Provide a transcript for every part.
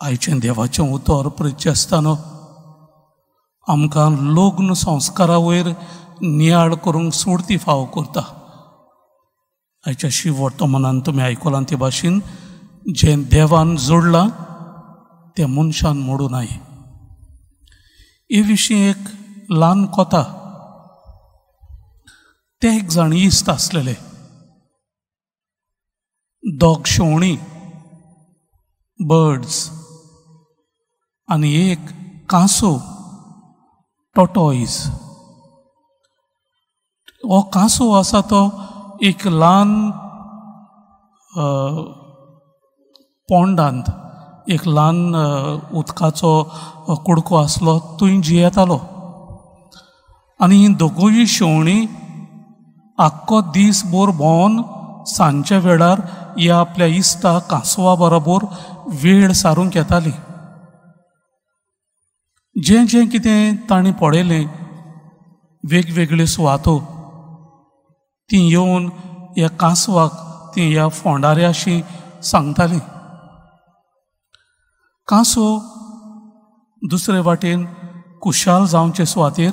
आयचें देवाचें उतर प्रिच्चें आसतना आमकां लग्न संस्कारा वयर नियाळ करूंक सोडती फावो करता. आयच्या शिव वर्तमानान तुमी आयकलां ते भाशेन जें देवान जोडलां तें मनशान मोडूं नये. हे विशीं एक ल्हान कथा. ते एक जाण इश्ट आसलेले, दोग शेवणीं बर्ड्स आनी एक कांसो टॉटॉयज. हो कांसो आसा तो एक ल्हान पोंडांत एक ल्हान उदकाचो कुडको आसलो थंय जियेतालो. आनी ही दोगूय शेवणीं आख्खो दीस भर भोंवन सांजच्या वेळार ह्या आपल्या इश्टा कांसवा बरोबर वेळ सारूंक येताली. जें जें कितें तांणी पळयलें वेगवेगळ्यो सुवातो तीं येवन ह्या कांसवाक तीं ह्या फोंडाऱ्याशी सांगतालीं. कांसो दुसरे वाटेन खुशाल जावचे सुवातेर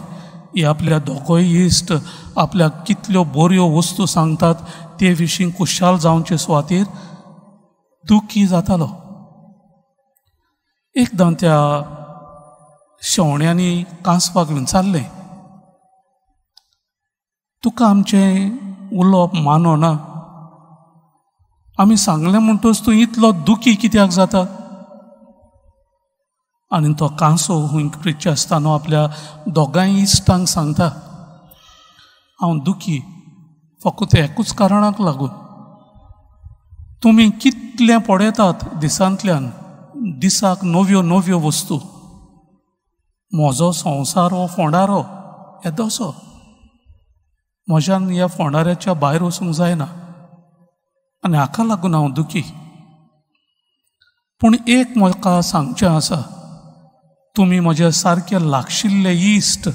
हे आपल्या दोगोय इश्ट आपल्याक कितल्यो बऱ्यो वस्तू सांगतात ते विशीं खुशाल जावचे सुवातेर दुखी जातालो. एकदां त्या शेवण्यांनी कांसवाक विचारलें, तुका आमचें उलोवप मानना, आमी सांगलें म्हणटच तूं इतलो दुखी कित्याक जाता? आनी तो कांसो हुंय प्रिच्चें आसतना आपल्या दोगांय इश्टांक सांगता, हांव दुखी फकत एकूच कारणाक लागून. तुमी कितलें पळयतात दिसांतल्यान दिसाक नव्यो नव्यो वस्तू, म्हजो संवसार हो फोंडारो येदोसो, म्हज्यान ह्या फोंडाऱ्याच्या भायर वचूंक जायना आनी हाका लागून हांव दुखी. पूण एक म्हाका सांगचें आसा, तुमी म्हजे सारके लागशिल्ले इश्ट,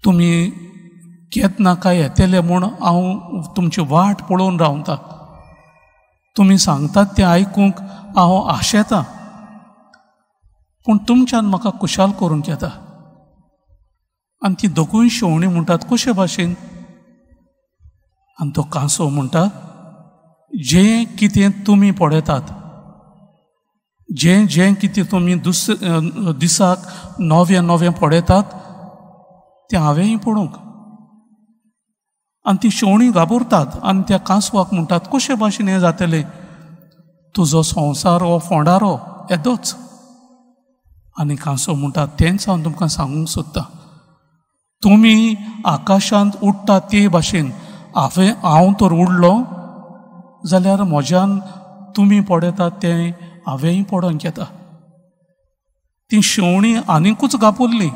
तुमी केन्ना काय येतले म्हूण हांव तुमची वाट पळोवन रावता. तुमी सांगतात तें आयकूंक हांव आशेतां, पूण तुमच्यान म्हाका खुशाल करूंक येता. आनी ती दोगूय शेवणीं म्हणटात, कशे भाशेन? आनी तो कांसो म्हणटा, जें कितें तुमी पळयतात, जें जें कितें तुमी दुसरे दिसाक नवें नवें पळयतात तें हांवेंय पळोवंक. आनी ती शेवणीं घाबरतात आनी त्या कांसवाक म्हणटात, कशे भाशेन हें जातलें? तुजो संवसार हो फोंडारो येदोच. आनी कांसो म्हणटा, तेंच हांव तुमकां सांगूंक सोदतां, तुमी आकाशांत उडटा ते भाशेन हांव तर उडलो जाल्यार म्हज्यान तुमी पळयतात तें हांवेंय पळोवंक येता. ती शेवणीं आनिकूच घाबरलीं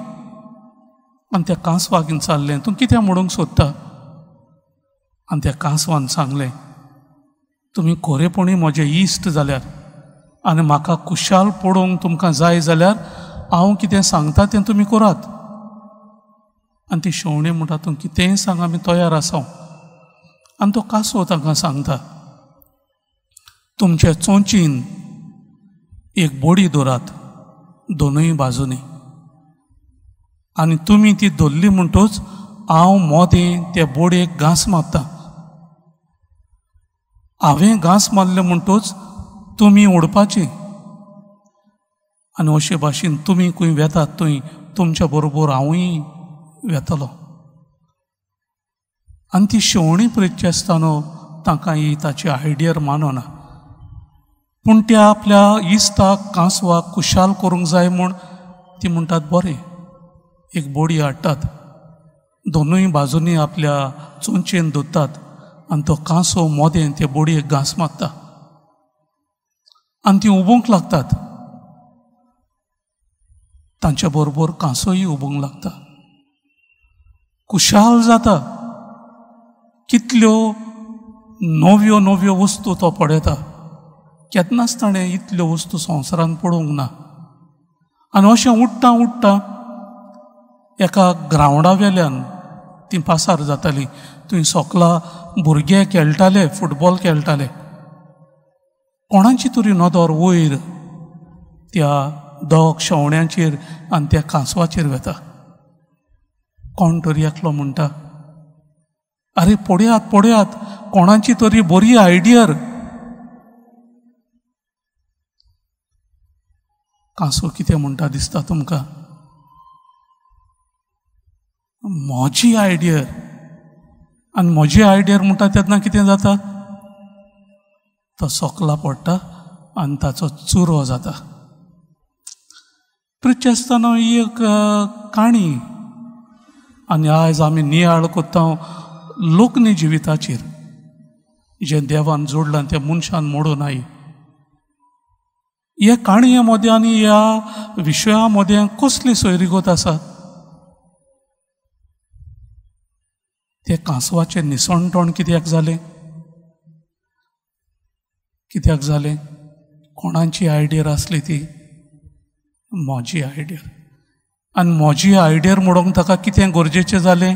आनी त्या कांसवाक विचारलें, तूं कितें म्हणूंक सोदता? आनी त्या कांसवान सांगलें, तुमी खरेपणी म्हजे इश्ट जाल्यार आनी म्हाका खुशाल पळोवंक तुमकां जाय जाल्यार हांव कितें सांगता तें तुमी करात. आनी ती शेवणीं म्हणटा, तूं कितेंय सांग, आमी तयार आसा. आनी तो कांसो तांकां सांगता, तुमचे चोंचीन एक बोडी दवरात दोनूय बाजूंनी, आनी तुमी ती धरली म्हणटच हांव मोदें ते बोडयेक घांस मारता. हांवें घांस मारले म्हणटच तुमी उडपाची, आनी अशे भाशेन तुमी खंय वेतात थंय तुमच्या बरोबर हांवूय वेतलो. आनी ती शेवणीं प्रिच्चें आसतना तांकां ही ताची आयडियर मानना, पूण त्या आपल्या इश्टाक कांसवाक खुशाल करूंक जाय म्हूण ती म्हणटात, बरें, एक बोडी हाडटात, दोनूय बाजूंनी आपल्या चोंचेन धरतात आनी तो कांसो मोदें ते बोडयेक घांस मारता आनी ती उबोवंक लागतात. तांच्या बरोबर कांसोय उबोवंक लागता, खुशाल जाता. कितल्यो नव्यो नव्यो वस्तू तो पळयता, केन्नाच ताणें इतल्यो वस्तू संवसारांत पळोवंक ना. आनी अशें उडटा उडटा एका ग्रावंडा वेल्यान ती पासार जाताली. थंय सोकला भुरगे खेळटाले, फुटबॉल खेळटाले. कोणाची तरी नदर वयर त्या दोग शेवण्यांचेर आनी त्या कांसवाचेर वता. कोण तरी एकलो म्हणटा, आरे पळयात पळयात, कोणाची तरी बरी आयडियर. कांसव कितें म्हणटा दिसता तुमकां? म्हजी आयडियर. आनी म्हजी आयडियर म्हणटा तेन्ना कितें जाता? तो सोकला पडटा आनी ताचो चुरो जाता. प्रिचे आसतना ही एक काणी आनी आयज आमी नियाळ कोत्ता लोकनी जिविताचेर, जें देवान जोडलां तें मनशान मोडूं नाय. ह्या काणये मदें आनी ह्या विशया मदें कसली सोयरीगत आसा? तें कांसवाचें निसणटण कित्याक जालें? कित्याक जालें? कोणाची आयडियर आसली ती? म्हजी आयडियर. आनी म्हजी आयडियर म्हणूंक ताका कितें गरजेचें जालें?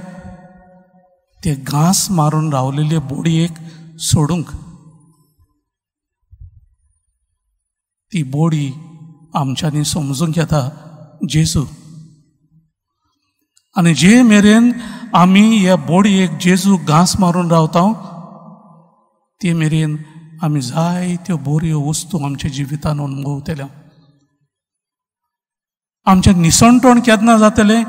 ते घांस मारून रावलेले बोडयेक सोडूंक. ती बोडी आमच्यांनी समजूंक येता जेजू. आनी जे मेरेन आमी ह्या बोडयेक जेजू घांस मारून रावता ते मेरेन आमी जायत्यो बऱ्यो वस्तू आमच्या जिवितान अनुभवतल्या. आमचें निसणटण केन्ना जातलें?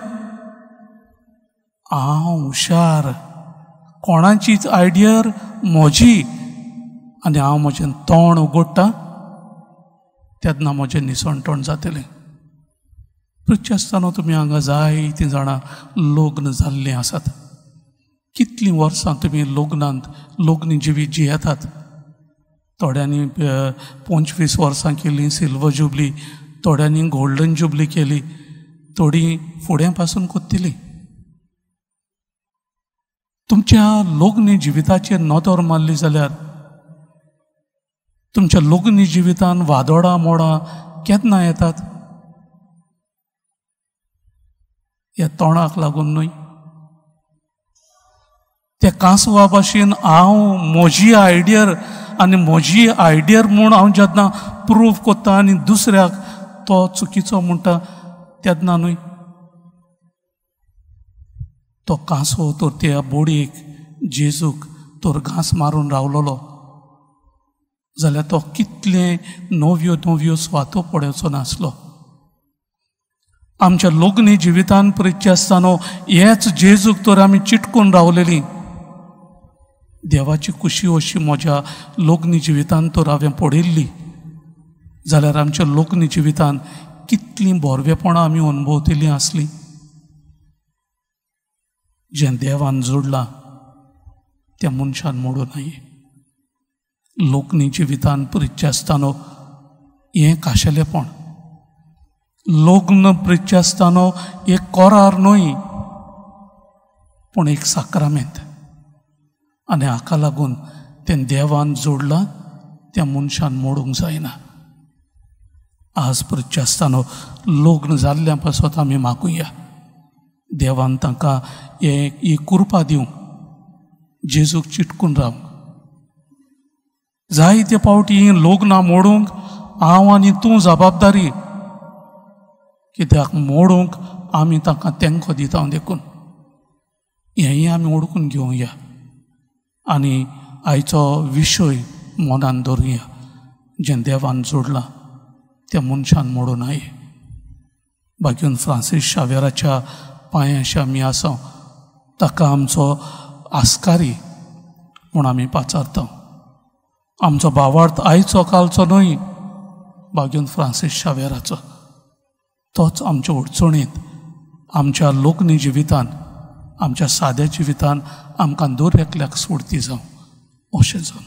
हांव हुशार, कोणाचीच आयडियर म्हजी, आनी हांव म्हजें तोंड उगडटा तेन्ना म्हजें निसणटण जातलें. पृच्छे आसतना तुमी हांगा जायतीं जाणां लग्न जाल्लीं आसात. कितलीं वर्सां तुमी लग्नांत लग्न जिवीत जियेतात. थोड्यांनी 25 वर्सां केली सिल्वर जुबली, थोड्यांनी गोल्डन जुबली केली, थोडीं फुडें पासून कोत्तली. तुमच्या लग्न जिविताचेर नदर मारली जाल्यार तुमच्या लग्न जिवितान वादोडां मोडां केन्ना येतात? ह्या तोंडाक लागून न्हय. त्या कांसवा भाशेन हांव म्हजी आयडियर आनी म्हजी आयडियर म्हूण हांव जेन्ना प्रूव कोत्ता आनी दुसऱ्याक तो चुकीचो म्हणटा तेन्ना न्हय. तो कांसव तर त्या बोडयेक जेजूक तर घांस मारून रावलोलो जाल्यार तो कितले नव्यो नव्यो स्वातो पळोवचो नासलो. आमच्या लग्नी जिवितान परिचय आसतना हेच जेजूक तर आमी चिटकून रावलेली. देवाची कुशी अशी म्हज्या लग्नी जिवितान तर हांवें पडिल्ली जाल्यार आमच्या लग्नी जिवितान कितलीं बोरवेपणां आमी अनुभवतलीं आसलीं. जें देवान जोडलां त्या मनशान मोडूं नाय. लोकनी जिवितान परिचय आसतना हें खाशेलेपण. लग्न परिचय आसतना एक करार न्हय पूण एक साक्रामेंत. आनी हाका लागून तें देवान जोडलां त्या मनशान मोडूंक जायना. आज परिचय आसतना लग्न जाल्ल्या पासत आमी मागुया देवान तांकां ही कृपा दिवंक, जेजूक चिटकून रावंक. जायते फावटी लग्नां मोडूंक हांव आनी तूं जबाबदारी, कित्याक मोडूंक आमी तांकां तेंको दिता. देखून हेंय आमी ओडकून घेवया आनी आयचो विशय मनान दवरुया, जें देवान जोडलां त्या मनशान मोडूं नाय. बाकीन फ्रांसीस शावेराच्या पांयाशी आमी आसा, ताका आमचो आस्कारी म्हूण आमी पाचारता. आमचो भावार्थ आयचो कालचो न्हय, बागेन फ्रांसीस शावेराचो. तोच आमच्या अडचणींत, आमच्या लोकनी जिवितान, आमच्या साद्या जिवितान आमकां दर एकल्याक सोडती जावं अशें जावं.